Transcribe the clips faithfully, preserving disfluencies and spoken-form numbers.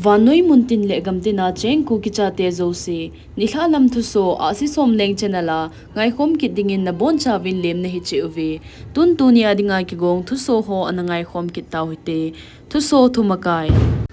Vannoi muntin le gamtin a cheng Kuki chate jouse, nilhah lam thuso, Ahsi Somleng channel a ngaikhom kit dingin nabonchauvin lemna hiche uve. Tun tunia dinga kigong thuso ho ana ngaikhom kit tau hite. Thuso thumakai.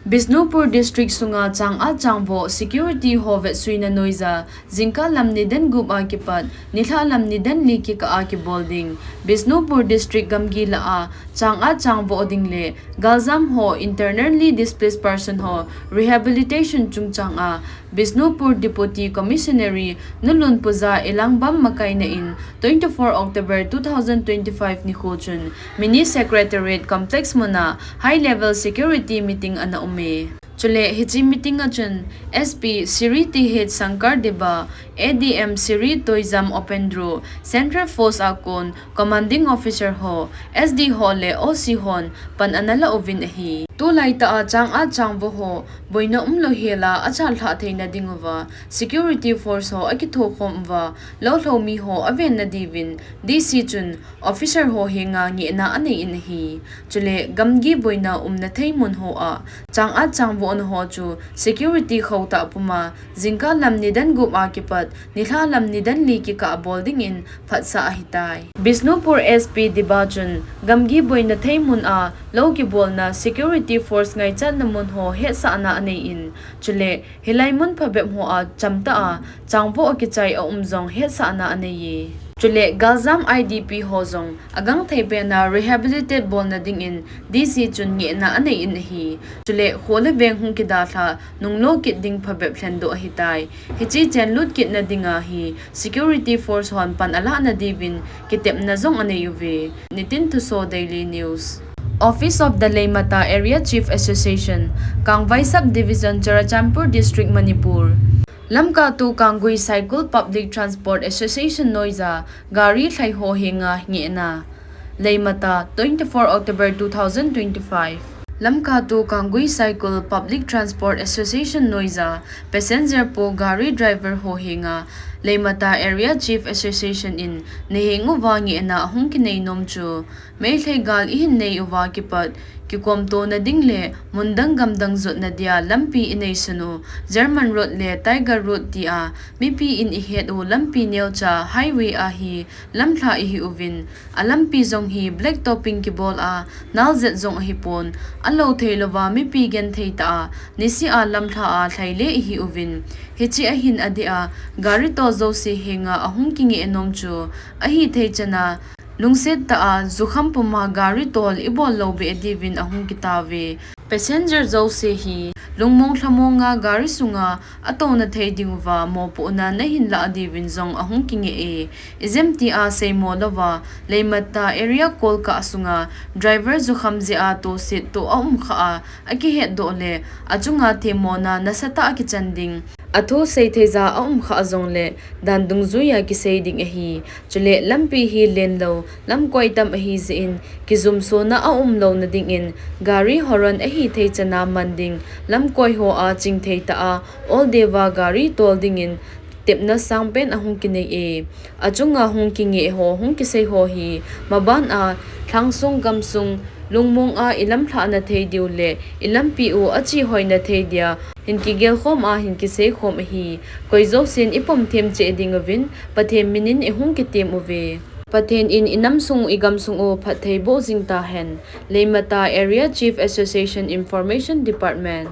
Bishnupur District sunga chang a changvoh security ho vetsuina noiya, jingkah lam nidan gup a kipat, nilhah lam nidan li kikah a kibol ding. Bishnupur District gamgi lah a, chang a changvoh ding le, galjam ho, internally displaced person ho, rehabilitation chungchang a, Bishnupur Deputy Commissionary Nulunpuja Elangbam makaina in twenty-four October two thousand twenty-five nikho chun Mini Secretariat Complex muna high level security meeting ana ume. Chule hiche meeting a chun S P Shri T H Shankar Deba, A D M Shri Toijam Upendra, Central Force a kon Commanding Officer ho, S D ho le O C hon pan ana la uvin ahi. Tulaitah a chang a changvoh ho, boina umlou hel a achalhah theina dinguva, security force ho akithokhom uva, lolhou mi ho avenna diuvin, D C chun officer ho henga ngehna anei in ahi. Chule gamgi boina umna thei mun ho a, chang a changvohna ho chu security khotah puma, jingkah lam nidan gup a kipat, nilhah lam nidan li kikah bol dingin phatsah ahitai. Bishnupur S P Deba chun gamgi boina thei mun a lou kibolna security force ngaichatna mun ho hetsahna anei in, chule hilai mun phabep ho a chamtah a changvoh akichai a um jong hetsahna anei e. Chule galjam I D P ho jong agangthei pena rehabilitate bolna dingin D C chun ngehna anei in ahi. Chule kho le veng hung kidalhah nunglo kit ding phabep lhendoh ahitai. Hiche chenlut kitna dinga hi security force hon pan alahna diuvin kitepna jong anei uve. Nitin Thuso, Daily News. Office of the Leimata Area Chief Association, Kangvai Sub Division, Churachandpur District, Manipur. Lamka to Kangui Saikul Public Transport Association noiya gari lhai ho henga ngehna. Leimata, twenty-four October two thousand twenty-five. Lamka to Kangui Saikul Public Transport Association noiya passenger po gari driver ho henga Leimata Area Chief Association in naheng uva ngehna ahung kinei nom chu, Meitei gal ihin nei uva kipat, kikomtona ding le mundang gamdang jotna dia lampi inei sun u, German Road le Tiger Road tia mipi in ihet u lampi neocha highway a hi lamlha ihi uvin, alampi jong hi black topping kibol a, naljet jong ahipon, alou theilouva mipi genthei tah a, nisih a lamlha a lhaile ihi uvin. Hiche ahin adeh a, gari tol jouse henga ahung kingeh nom chu, ahithei chana, lungset tah a, jukham puma gari tol ibol lou beh diuvin ahung kitauve. Passenger jouse hi lungmong lhamonga gari sunga atouna thei diuva mopohna nahin lah diuvin jong ahung kingeh e. Ijemtia seimo louva, Leimata area kolkah sunga driver jukham jeh a toset toh aumkhah a, akihetdoh le achunga themmona nasatah a kichan ding. Athu seithei ja aumkhah jongle dan dungjuia kisei ding ahi. Chule lampi hi lenlou, lamkoi tam ahijeh in, kijumsona aumlouna dingin, gari horn ahithei chana man ding, lamkoi hoa chingthei tah a, oldeuva gari tol dingin, tepna sangpen ahung kinei e. Achunga hung kingeh ho, hung kisei ho hi, maban a, lhangsung gamsung, lungmong a ilamlhahna thei diu le, ilampi u achehoina thei dia, hin kigelkhom a, hin kiseikhom ahi. Koi jousen ipomthem cheh diuvin, Pathen minin ihung kitem uve. Pathen in inamsung igamsung u phattheiboh jing tahen. Leimata Area Chief Association Information Department.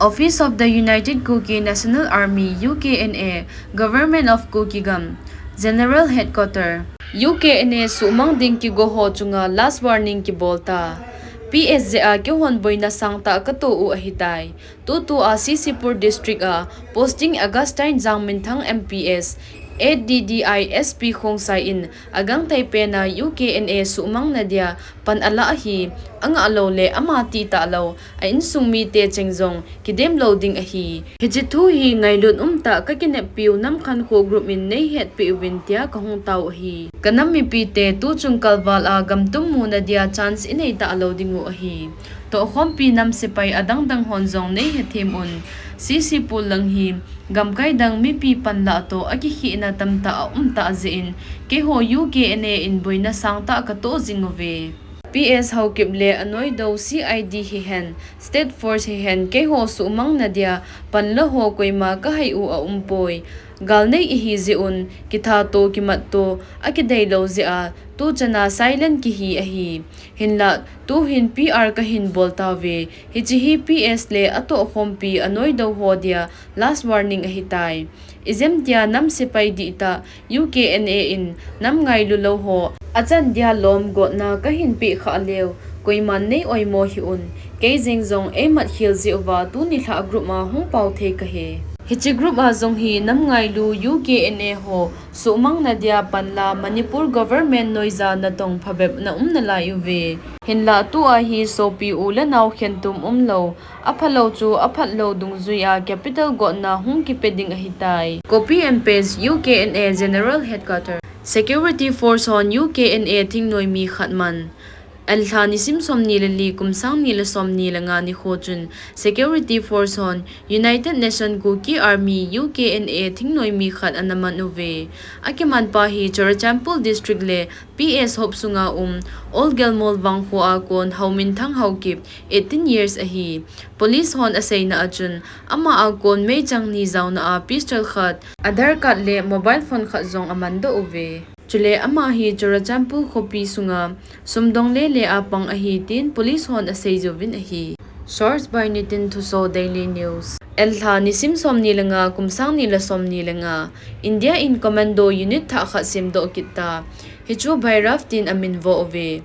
Office of the United Kuki National Army, U K N A, Government of Kukigam, General Headquarter. U K N A suhmang ding kigo ho chunga last warning kibolta. P S jeh a keihon boina sangtah katoh u ahitai. Tutua C C Pur District a posting Augustine Jangminthang M P S, A D D I S P Khongsai in agangthei pena U K N A suhmangna dia pan alah ahi, angah lou le ama titahlou, a insung mite cheng jong kidemlou ding ahi. Hiche thu hi ngailut umtah kakineppiu Namkhankho group in neihetpeh uvin tia kahung tao ahi. Kanam mipite tuchung kalval a gamtum muna dia chance inei tahlou dingu ahi. Tohkhompi nam sepai adangdang hon jong neihethem un. C C Pur lang hi gamkai dang mipi panlah toh akikhehna tamtah aumtah jeh in, keiho U K N A in boina sangtah katoh jinguve. P S Haokip le anoido C I D hihen, State Force hihen, keiho suhmang nadia panla ho koima kahai u aumpoi. Galnei ihi jeh un, kithat to kimat to akideilou jeh a, tuchana silent kihi ahi. Hinlah, tuhin P R kahin bol tauve, hiche hi P S le atohkhompi anoido ho dia last warning ahitai. Ijemtia nam sepai dihtah U K N A in nam ngailu lou ho achan dia lom gotna kahin peh khah leu, koiman nei oimo hih un. Kei jeng jong eimat khel jeh uva tuni lhah group a hung pao thei kahi. Hiche group a jong hi nam ngailu U K N A ho suhmang nadia panla Manipur government noija natong phabep na um nalai uve. Hinlah tua hi sopi u le nao khentum umlou, aphalou chu aphatlou dungjuia capital gotna hung kipe ding ahitai. Copy and paste. U K N A General Headquarter. Security Force hon U K N A thingnoimi khat man. Lha nisim somni le li, kum sangni le somni le nga nikho chun Security Force hon United Nation Kuki Army, U K N A thingnoimi khat ana man uve. Akimanpa hi Churachandpur District le P S hop sunga um Old Gelmol Vangkho a kon Haominthang Haokip, eighteen years ahi. Police hon aseina a chun, ama a kon meichang ni jaona a pistol khat, Aadhaar card le mobile phone khat jong amandoh uve. Chule ama hi Churachandpur khopi sunga sumdong lele a pang ahi tin police hon asei jouvin ahi. Source by Nitin Thuso, Daily News. Lha nisim somni le nga, kum sangni le somni le nga, India in commando unit thah khat semdoh kit ta. Hichu Bhairav tin amin vo uve.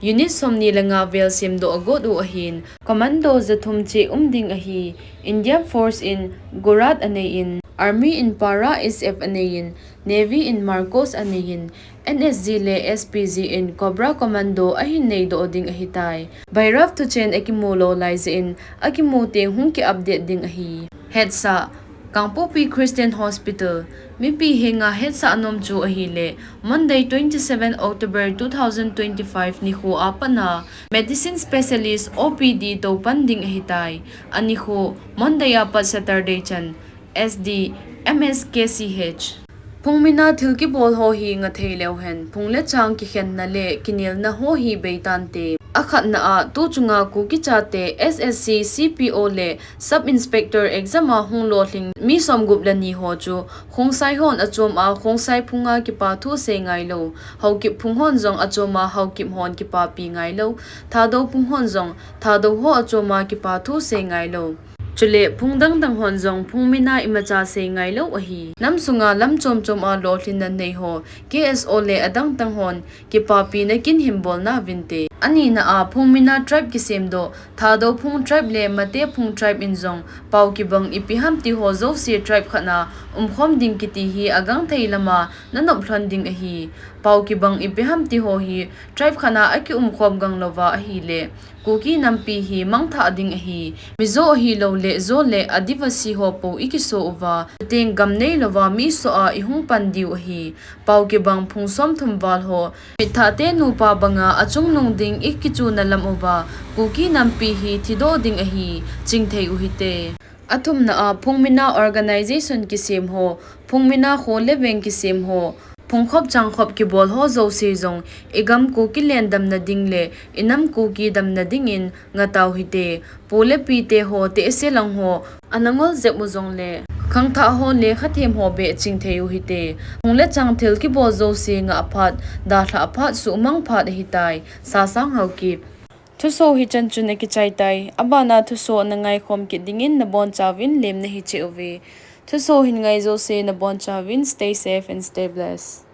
Unit somni le nga vel semdoh agot u ahin, commando jathum cheh um ding ahi. Indian Force in Gorath anei in, Army in Para S F anei in, Navy in Marcos anei in, N S G le S P G in Cobra Commando ahin neidoh ding ahitai. Bhairav thuchen akimu lou lai jeh in, akimu teng hung ki update ding ahi. Hetsah. Kangpokpi Christian Hospital. Mipi henga hetsah nom chu ahile, Monday twenty seven October two thousand twenty five nikho a pat a medicine specialist O P D tou pan ding ahitai. Anikho, Monday a pat Saturday chan, S D, M S K C H. Phungmina thil kibol ho hi ngathei leu hen, phung le chang kikhenna le kinelna ho hi bei tante. Akhatna a, tuchunga Kuki chate S S C C P O le Sub Inspector exam a hung lolhing mi somgup le ni ho chu, Khongsai hon achom a Khongsai phunga kipa thu sei ngailou, Haokip phung hon jong achom a Haokip hon kipapi ngailou, Thadou phung hon jong Thadou ho achom a kipa thu sei ngailou. Chule phung dangdang hon jong phungmina imacha sei ngailou ahi. Nam sunga lam chomchom a lolhinna nei ho, K S O le adangdang hon kipapina kin hin bolna vinte. Anina a, phungmina tribe kisemdoh, Thadou phung tribe le Mate phung tribe in jong pao kibang ipi ham ti ho jouse tribe khat a umkhom ding kiti hi agangthei lama nanop lhon ding ahi. Pao kibang ipi ham ti ho hi tribe khat a akiumkhom ganglouva ahile, Kuki nampi hi mangthah ding ahi. Mizo ahilou le Zo le Adivasi ho pou ikiso uva, chuteng gam neilouva mi soh a ihung pan diu ahi. Pao kibang phung somthum val ho, mitthahte nupa banga achungnung ding ikichuna lam uva, Kuki nampi hi thidoh ding ahi, chingthei uhite. Athumna a, phungmina organization kisem ho, phungmina kho le veng kisem ho, phungkhop changkhop kibol ho jouse jong, igam Kuki len damna ding le inam Kuki damna dingin ngatau hite. Pu le pite ho, tehse lang ho, ana ngol jep u jongle, khangthah ho, lekhathem ho beh chingthei uhite. Phung le chang thil kibol jouse ngah phat, dalhah phat, suhmang phat ahitai. Sasang Haokip. Thuso hichan chun akichaitai. Abana thuso nangaikhom kit dingin nabonchauvin lemna hicheh uve. Thuso hin ngai jouse nabonchauvin stay safe and stay blessed.